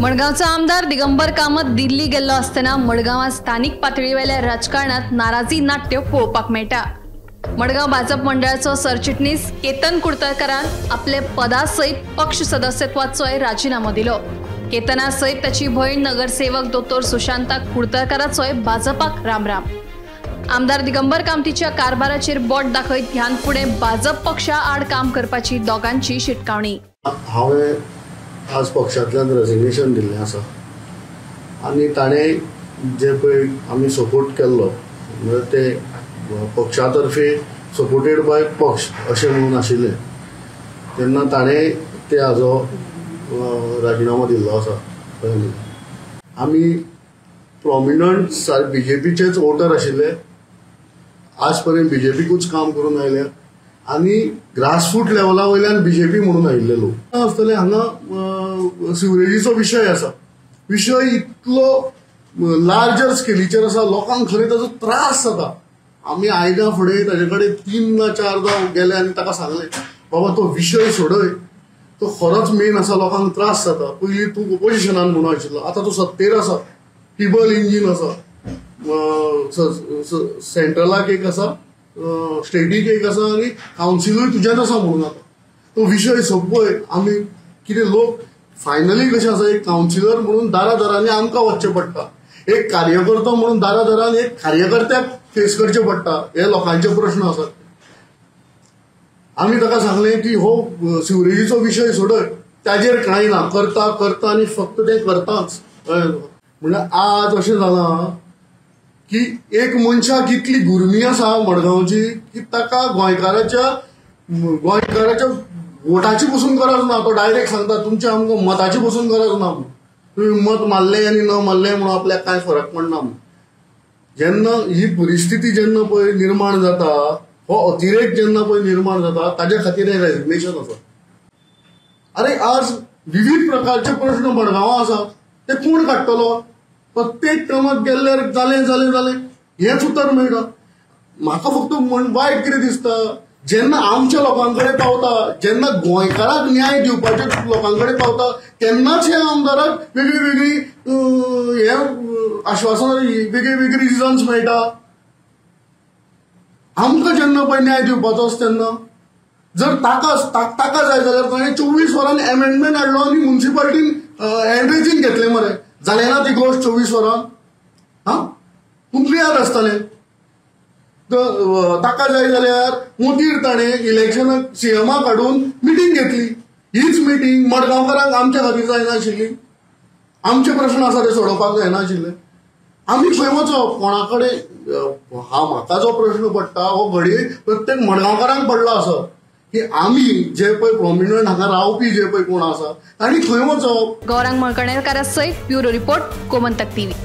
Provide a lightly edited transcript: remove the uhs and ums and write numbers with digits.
मडगांवचो आमदार दिगंबर कामत दिल्ली गेल्लो आसतना मडगांवां स्थानिक पातळीवेल्या राजकारणात नाराजी नाट्य पळोवपाक मेळटा। मडगांव भाजप मंडळाचो सरचिटणीस केतन कुडतरकारान आपले पदा सयत पक्ष सदस्यत्वाचोय राजीनामो दिलो। केतना सयत ताची भयण नगरसेवक दोतोर सुशांता कुडतरकाराचोय भाजपाक रामराम। आमदार दिगंबर कामतीच्या कारभाराचेर बोट दाखयत ह्यान फुडें भाजप पक्षा आड काम करपाची दोगांची शिटकावणी। हांवें आज पक्षांतल्यान रेजिग्नेशन दिल्लें आसा आनी ताणें जे पळय आमी सपोर्ट केल्लो म्हणजे ते पक्षा तर्फे सपोर्टेड बाय पक्ष अशें म्हणून आशिल्लें तेन्ना ताणें ते हाजो राजिनामो दिल्लो आसा। आमी प्रोमिनंट बीजेपीचेच वोटर आशिल्ले, आज पर्यंत बीजेपीकूच काम करून आयल्या आनी ग्रासरूट लेवला वयल्यान बीजेपी म्हणून आयिल्ले लोक आसतले। हांगा सिवरेजीचो विशय आसा, विशय इतलो लार्जर स्केलीचेर आसा, लोकांक खरें ताजो त्रास जाता। आमी आयल्या फुडें ताजे कडेन 3 ना 4दा गेले आनी ताका सांगलें, बाबा तो विशय सोडय, तो खरोच मेन आसा, लोकांक त्रास जाता। पयलीं तूं ओपोजिशनान म्हणून आशिल्लो, आतां तूं सत्तेर आसा, टिबल इंजीन आसा, सेंट्रलाक एक आसा, स्टेटीक एक आसा आनी कावन्सिलूय तुज्याच आसा म्हणून आतां तो विशय सोंपय। आमी कितें लोक फायनली कशें आसा, एक कावन्सिलर म्हणून दारा दारांनी आमकां वचचें पडटा, एक कार्यकर्तो म्हणून दारा दारान एक कार्यकर्त्याक फेस करचें पडटा, हे लोकांचे प्रश्न आसात। आमी ताका सांगलें की हो सिवरेजीचो विशय सोडय, ताजेर कांय ना, करता करता आनी फक्त तें करताच। म्हणल्यार आज अशें जालां की एक मनशाक इतली गुरमी आसा मडगांवची की ताका गोंयकाराच्या वोटाची पसून गरज ना। तो डायरेक्ट सांगता तुमच्या आमकां मताची पसून गरज ना, तुमी मत मारलें आनी न मारलें म्हणून आपल्याक कांय फरक पडना। जेन्ना ही परिस्थिती जेन्ना पळय निर्माण जाता, हो अतिरेक जेन्ना पळय निर्माण जाता, ताजे खातीर हें रेजिग्नेशन आसा। अरे आज विविध प्रकारचे प्रश्न मडगांवां आसात, ते कोण काडटलो? प्रत्येक टर्मात गेल्ल्यार जालें जालें जालें हेंच उतर मेळटा। म्हाका फक्त म्हण वायट कितें दिसता, जेन्ना आमच्या लोकां कडेन पावता, जेन्ना गोंयकाराक न्याय दिवपाचे लोकां कडेन पावता, तेन्नाच ह्या आमदाराक वेगळी वेगळी हे आश्वासनां, वेगळी वेगळी रिजन्स मेळटा। आमकां जेन्ना पळय न्याय दिवपाचो आसता तेन्ना जर ताका जाय जाल्यार ताणें 24 वरांनी एमेंडमेंट हाडलो आनी मुन्सिपालिटीन एनरेजीन घेतलें मरे, जालें ना ती गोश्ट 24 वरां? हां, तुमकां याद आसतलें। ताका जाय जाल्यार मुदीर ताणें इलेक्शनाक सीएमाक हाडून मिटींग घेतली, हीच मिटींग मडगांवकारांक आमच्या खातीर जायनाशिल्ली, आमचे प्रश्न आसा ते सोडोवपाक जायनाशिल्ले। आमी खंय वचप, कोणा कडेन? हा म्हाका जो प्रश्न पडटा हो घडये प्रत्येक मडगांवकारांक पडला आसा की आमी जे पळय प्रोमिनंट हांगा रावपी जे पळय कोण आसा तांणी खंय वचप? गौरांग मळकणेरकारा सयत ब्युरो रिपोर्ट, गोमंतक टीव्ही।